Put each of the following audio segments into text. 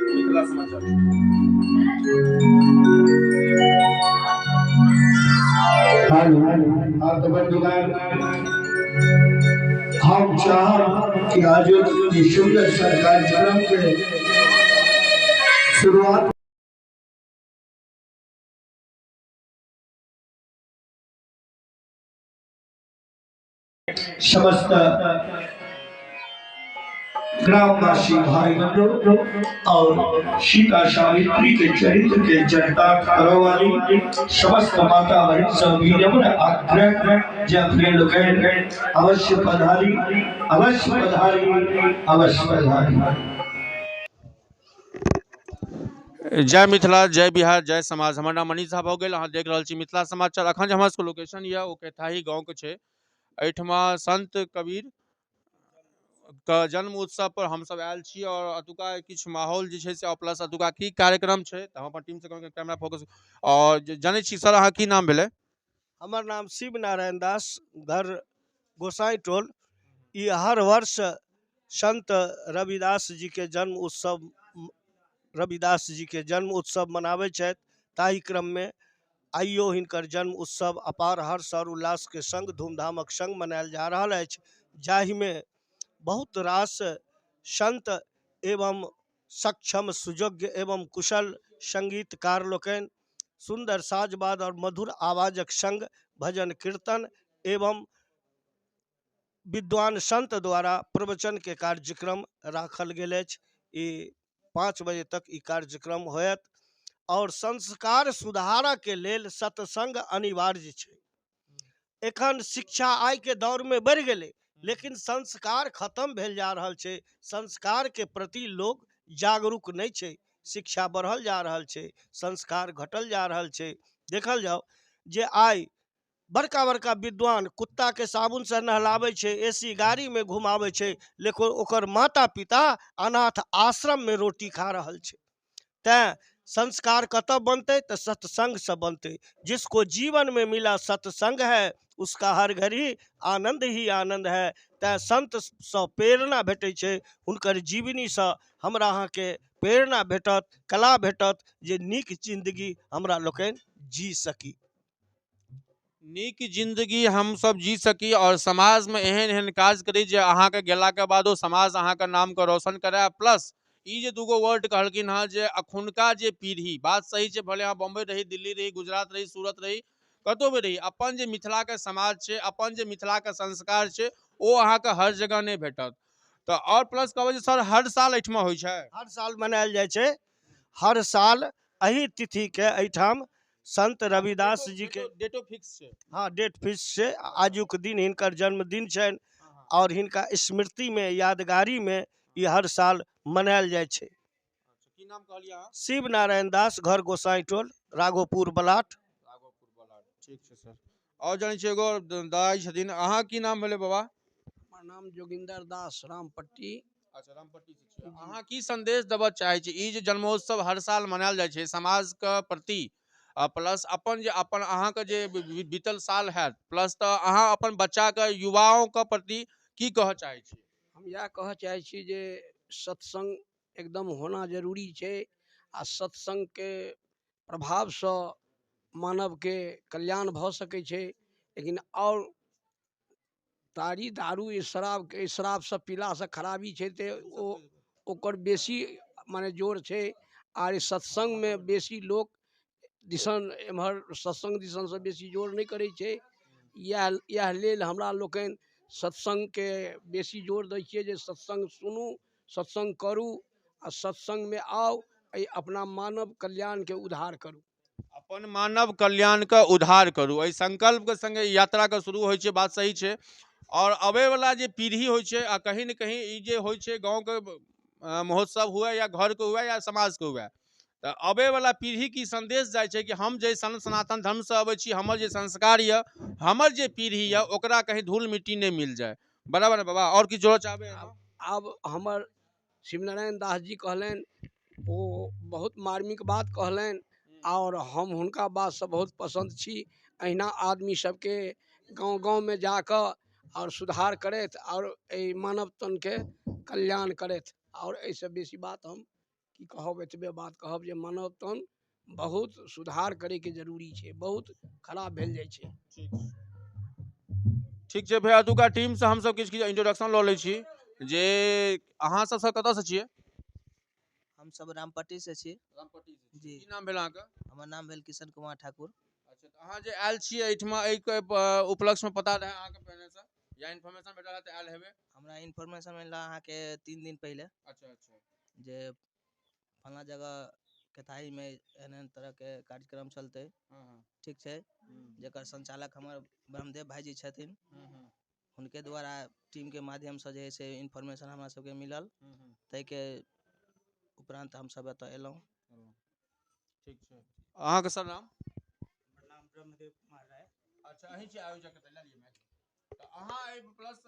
मिथिला समाचार। हेलो, तो बंधुगण, हम चाहब कि आज ई सुंदर सा कार्यक्रम के शुरुआत समस्त ग्रामवासी भाई बंधु और सीता सावित्री के चरित्र के चरितार्थ करो वाली समस्त माता बहन सब विनम्र आग्रह जे अपने लोग अवश्य पधारी, अवश्य पधारी, अवश्य पधारी। जय मिथिला, जय बिहार, जय समाज। हमर नाम मनीष झा भऽ गेल। अहाँ देख रहल छी मिथिला समाचार। अखन जे हमर सबके लोकेशन यऽ ओ कैथाही गाँवके छै। एहिठमा संत कबीर के जन्म उत्सव पर हमसब आयल छी और अतुका किछु माहौल जे छै से प्लस अतुका की कार्यक्रम छै तऽ हम अपन टीम से कहब कैमरा फोकस। और जनै छी सर, अहाँ की नाम भेलै? हमर नाम शिव नारायण दास, घर गोसाई टोल। ई हर वर्ष संत रविदास जी के जन्म उत्सव, रविदास जी के जन्म उत्सव मनाबै छथि। ताहि क्रममे आइयो हिनकर जन्म उत्सव अपार हर्ष और उल्लास के संग धूमधामक संग मनायल जा रहल अछि, जाहिमे बहुत रास संत एवं सक्षम सुयोग्य एवं कुशल संगीतकार लोकनि सुन्दर साजबाद और मधुर आवाजक संग भजन कीर्तन एवं विद्वान संत द्वारा प्रवचन के कार्यक्रम राखल गेल अछि। ई 5 बजे तक ई कार्यक्रम होयत। और संस्कार सुधारऽ के लेल सत्संग अनिवार्य छै। एखन शिक्षा आइ के दौर में बढ़ि गेलै, लेकिन संस्कार खत्म भेल जा रहल छै। संस्कार के प्रति लोग जागरूक नहि छै। शिक्षा बढ़ल जा रहल छै, संस्कार घटल जा रहल छै। देखल जाउ जे आइ बड़का बड़का विद्वान कुत्ता के साबुन से नहलाबै छै, ए सी गाड़ी में घुमाबै छै, लेकिन ओकर माता पिता अनाथ आश्रम में रोटी खा रहल छै। तैं संस्कार कतऽ बनतै? तऽ सत्संग से बनतै। जिसको जीवन में मिला सत्संग है, उसका हर घड़ी आनंद ही आनंद है। तैं संत सँ प्रेरणा भेटै छै, हुनकर जीवनीसँ हमरा अहाँके प्रेरणा भेटत, कला भेटत जे नीक जिंदगी हमरा लोकनि जी सकी। नीक जिंदगी हमसब जी सकी और समाजमे एहन एहन काज करी जे अहाँके गेलाके बादो समाज अहाँके नामके रोशन करय। प्लस ई जे दूगो वर्ड कहलखिन हँ जे अखुनका जे पीढ़ी, बात सही छै, भले अहाँ बम्बई रही, दिल्ली रही, गुजरात रही, सूरत रही, कतहु भी रही, अपन जे मिथिलाके समाज छै, अपन जे मिथिलाके संस्कार छै, ओ अहाँके हर जगह नहि भेटत। तऽ आओर प्लस कहबै जे सर हर साल एहिठमा होइ छै? हर साल मनायल जाइ छै। हर साल एहि तिथिके एहिठाम संत रविदास जी के डेटो फिक्स छै? हाँ, डेट फिक्स छै। आजुक दिन हिनकर जन्मदिन छनि और हिनका स्मृति में यादगारी में ई हर साल मनायल जाइ छै। की नाम कहलियै अहाँ? शिव नारायण दास, घर गोसाई टोल, राघोपुर बलाट। राघोपुर बलाट, ठीक छै सर। आओर जानै छियै एगो दाइ छथिन, अहाँ की नाम भेलै बाबा? हमर नाम जोगिंदर दास, रामपट्टी। अच्छा, रामपट्टी से छियै। अहाँ की संदेश देबऽ चाहै छी? ई जे जन्मोत्सव हर साल मनायल जाइ छै समाजके प्रति, प्लस अपन जे अपन अहाँके जे बीतल साल हैत, प्लस तऽ अहाँ अपन बच्चाके युवाओंके प्रति की कहऽ चाहै छी? हम इएह कहऽ चाहै छी जे सत्संग एकदम होना जरूरी छै आ सत्संगके प्रभावसँ मानवके कल्याण भऽ सकै छै। लेकिन आओर तारी दारू ई शराबके शराब सब पीलासँ खराबी छै, तऽ ओ ओकर बेसी मने जोर छै। आर सत्संगमे बेसी लोक दिसन एम्हर सत्संग दिसनसँ बेसी जोर नहि करै छै। इएह लेल हमरा लोकनि सत्संगके बेसी जोर दै छियै जे सत्संग सुनू, सत्संग करू आ सत्संगमे आउ, एहि अपना मानव कल्याणके उद्धार करू। अपन मानव कल्याणके उद्धार करू, एहि संकल्पके संगे यात्राके शुरू होइ छै। बात सही छै। आओर अबैवला जे पीढ़ी होइ छै आ कहीं ने कहीं ई जे होइ छै गाँवके महोत्सव हुए या घरके हुए या समाजके हुए, तऽ अबैवला पीढ़ी की संदेश जाइ छै कि हम जे सनातन धर्मसँ अबै छी, हमर जे संस्कार यऽ, हमर जे पीढ़ी यऽ, ओकरा कहीं धूल मिट्टी नहि मिल जाय। बराबर ने बाबा? आओर किछु जोड़ऽ चाहबै? आब हमर शिवनारायण दास जी कहलनि, ओ बहुत मार्मिक बात कहलनि आओर हम हुनका बातसँ बहुत पसन्द छी। अहिना आदमी सबके गाँव गाँवमे जाकऽ आओर सुधार करथि आओर एहि मानव तनके कल्याण करथि। आओर एहिसँ बेसी बात हम की कहब, एतबे बात कहब जे मानव तन बहुत सुधार करैके जरूरी छै, बहुत खराब भेल जाइ छै। ठीक छै भैया, एतुका टीमसँ हमसब किछु किछु इंट्रोडक्शन लऽ लै छी जे अहाँ सब कतऽसँ छियै? हमसब रामपट्टी से छी। रामपट्टी से। जी। की नाम भेल अहाँके? हमर नाम भेल किशन कुमार ठाकुर। अच्छा, तऽ अहाँ जे आयल छियै एहिठमा एहिके उपलक्ष्यमे पता रहै अहाँके पहिनेसँ या इन्फॉर्मेशन भेटल हैत तऽ आयल हेबै? हमरा इन्फॉर्मेशन मिलल अहाँके 3 दिन पहिले। अच्छा अच्छा। जे फलना जगह केथाहीमे एहन एहन तरहके कार्यक्रम चलतै। ठीक छै, जकर संचालक हमर ब्रह्मदेव भाईजी छथिन, हुनके द्वारा टीमके माध्यमसँ जे है से इन्फॉर्मेशन हमरा सबके मिलल, ताहिके उपरान्त हमसब एतऽ एलहुँ। ठीक छै, अहाँके सर नाम? हमर नाम ब्रह्मदेव कुमार राय। अच्छा, अहीं छी आयोजक? तऽ लऽ लिअ माइक। तऽ अहाँ एहि प्लस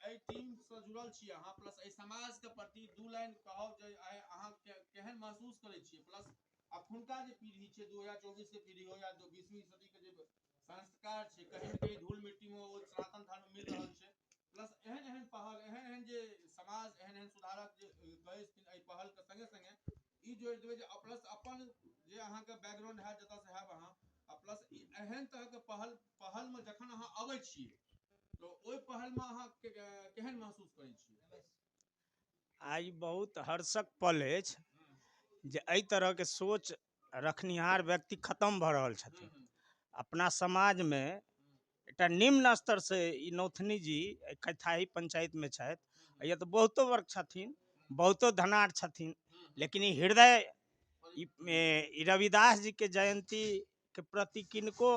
एहि टीमसँ जुड़ल छी अहाँ, प्लस एहि समाजके प्रति 2 लाइन कहब जे अहाँ केहन महसूस करै छियै, प्लस अखुनका जे पीढ़ी छै 2024 के पीढ़ी हो या 20वीं सदीके जे संस्कार छै, कहीं ने कहीं धूल मिट्टीमे ओ सनातन धर्म मिल रहल छै, प्लस एहन एहन पहल, एहन एहन जे समाज, एहन एहन सुधारक जे करै छथिन, एहि पहलके सङ्गे सङ्गे ई जोड़ि देबै जे प्लस अपन जे अहाँके बैकग्राउंड हैत, जतऽसँ हैब अहाँ, आ प्लस ई एहन तरहके पहलमे जखन अहाँ अबै छियै तऽ ओहि पहलमे अहाँ केहन महसूस करै छियै? आइ बहुत हर्षक पल अछि जे एहि तरहके सोच रखनिहार व्यक्ति खत्म भऽ रहल छथिन। अपना समाजमे एकटा निम्न स्तरसँ ई नौथनी जी कैथाही पंचायतमे छथि, या तऽ बहुतो वर्ग छथिन, बहुतो धनार छथिन, लेकिन ई हृदय ई रविदास जीके जयन्तीके प्रति किनको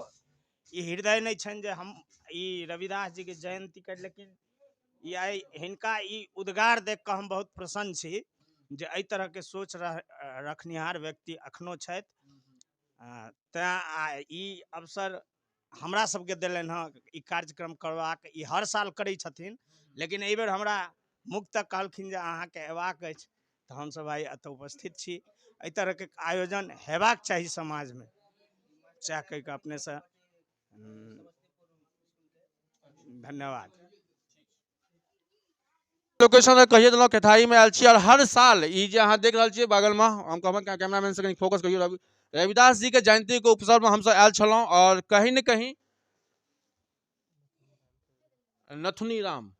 ई हृदय नहि छनि जे हम ई रविदास जीके जयन्ती कर, लेकिन ई आइ हिनका ई उद्गार देख कऽ हम बहुत प्रसन्न छी जे एहि तरहके सोच रखनिहार व्यक्ति अखनो छथि। तैँ आ ई अवसर हमरा सबके देलनि हँ ई कार्यक्रम करबाक। ई हर साल करै छथिन, लेकिन एहिबेर हमरा मुख्यतः कहलखिन जे अहाँके अयबाक अछि, तऽ हमसब आइ एतऽ उपस्थित छी। एहि तरहके आयोजन हेबाक चाही समाजमे, सएह कहि कऽ अपनेसँ धन्यवाद। लोकेशन कहिए देलहुँ, केथाहीमे आयल छी और हर साल ई जे अहाँ देख रहल छियै बगलमे, हम कहबै कैमरामैन से कनि फोकस करियौ, रविदास जी के जयंती के उपसर में हमसब आयल छलहुँ और कहीं ने कहीं नथुनी राम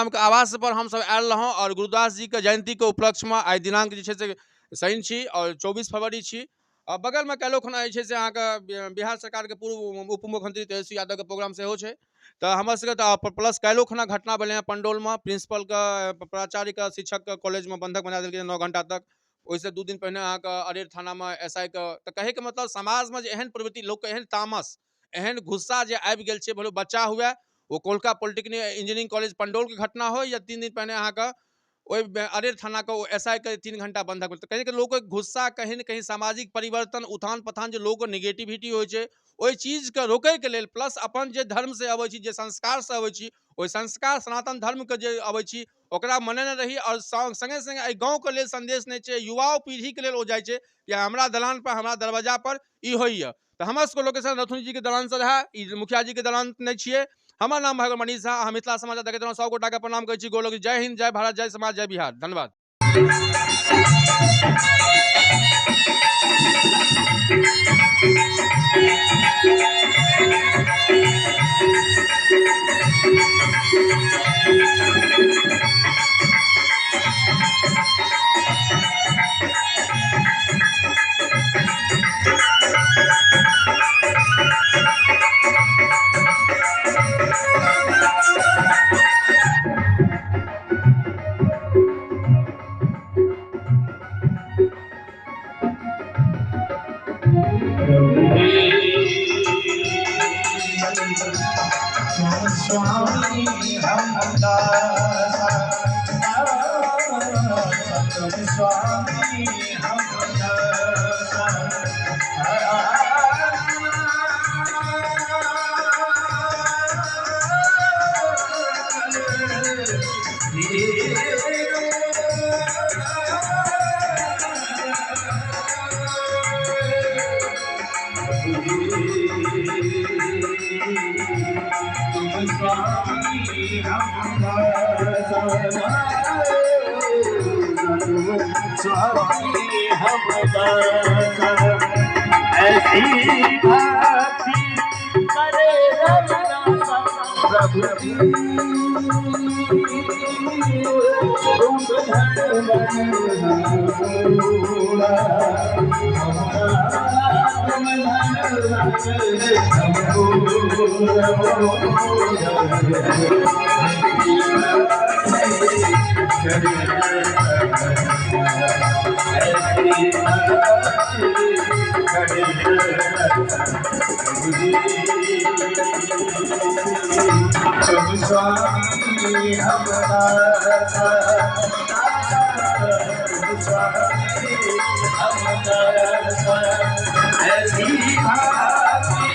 के आवास पर हमसब आयल रहौं और गुरुदास जी के जयंती के उपलक्ष्य में आइ दिनांक जे छै से शनि छी और 24 फरवरी छी। और बगल में काल्हि खुना जे छै से अहाँके बिहार सरकार के पूर्व उप मुख्यमंत्री तेजस्वी यादव के प्रोग्राम सेहो छै। तऽ हमर सबके तऽ प्लस काल्हिो खुना घटना भेलै हँ पंडौलमे, प्रिंसिपलके, प्राचार्यके, शिक्षकके कॉलेजमे बंधक बना देलकै 9 घंटा तक। ओहिसँ 2 दिन पहिने अहाँके अरेर थानामे एस I के, तऽ कहैके मतलब समाजमे जे एहन प्रवृत्ति, लोकके एहन तामस, एहन गुस्सा जे आबि गेल छै, भले बच्चा हुए ओ कोलका पॉलिटेक्निक इंजीनियरिंग कॉलेज पंडौलके घटना हो या 3 दिन पहिने अहाँके ओहि अरेर थानाके ओ एस I के 3 घंटा बंधक, तऽ कहीं लोकके गुस्सा, कहीं ने कहीं सामाजिक परिवर्तन, उत्थान पथान जे लोकके निगेटिविटी होइ छै, ओहि चीजके रोकैके लेल प्लस अपन जे धर्मसँ अबै छी, जे संस्कारसँ अबै छी, ओहि संस्कार सनातन धर्मके जे अबै छी ओकरा मनेने रही। आओर सङ्गे सङ्गे एहि गाँवके लेल सन्देश नहि छै, युवाओ पीढ़ीके लेल ओ जाइ छै कि हमरा दलानपर, हमरा दरवाजापर ई होइए। तऽ हमर सबके लोकेशन नथुनी जीके दलानसँ रहए, ई मुखिया जीके दलान नहि छियै। हमर नाम भऽ गेल मनीष झा, अहाँ मिथिला समाचार देखैत रहौं, सब गोटाके प्रणाम करै छी, गोलक जय हिन्द, जय भारत, जय समाज, जय बिहार, धन्यवाद। स्वामी हम दासा, स्वामी हम दासा, स्वामी हम दाता, स्वामी हम दाता। ऐसी भक्ति करे रघुनाथ प्रभु जी, तुम धन तुम स्वामी हम दाता, तुम स्वामी हम दाता। ऐसी भक्ति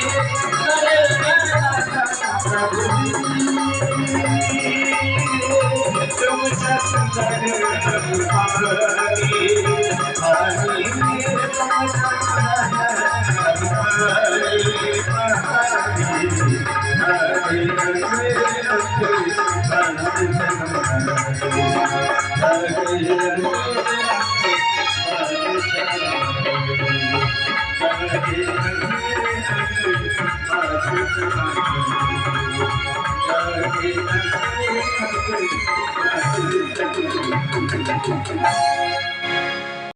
करे प्रभु जी, तुम सत्संग